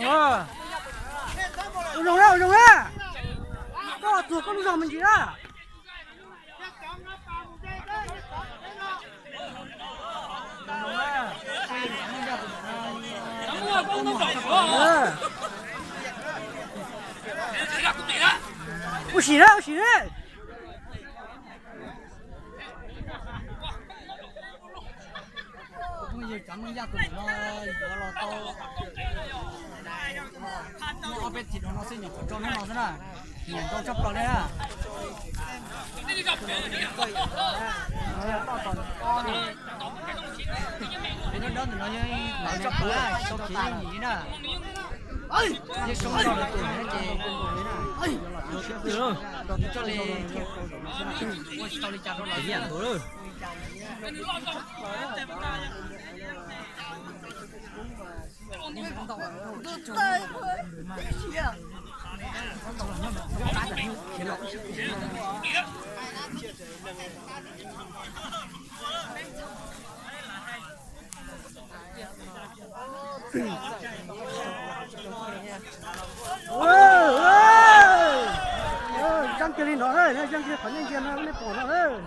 Ua zoo na, ua zoo na. Koj tuag koj lub zog me ntsis na. Ua si na, ua si na. Phooj ywg, cov Hmoob Yaj tus no yuav los tau ob peb thim no xwb, nyuam qhuav rau hnub no xwb na, nyiam ntau tshaj plaws li na. Peb dawb dawb ntawm no yeej ntau tshaj plaws, tsis tau khiav yeej yim li na. Yeej soob zog lawm tus no ces coj li ua tsis tau li cas rau lawv. Yeej kiag li no, yeej kiag qhov nej ntsia no nej pom no.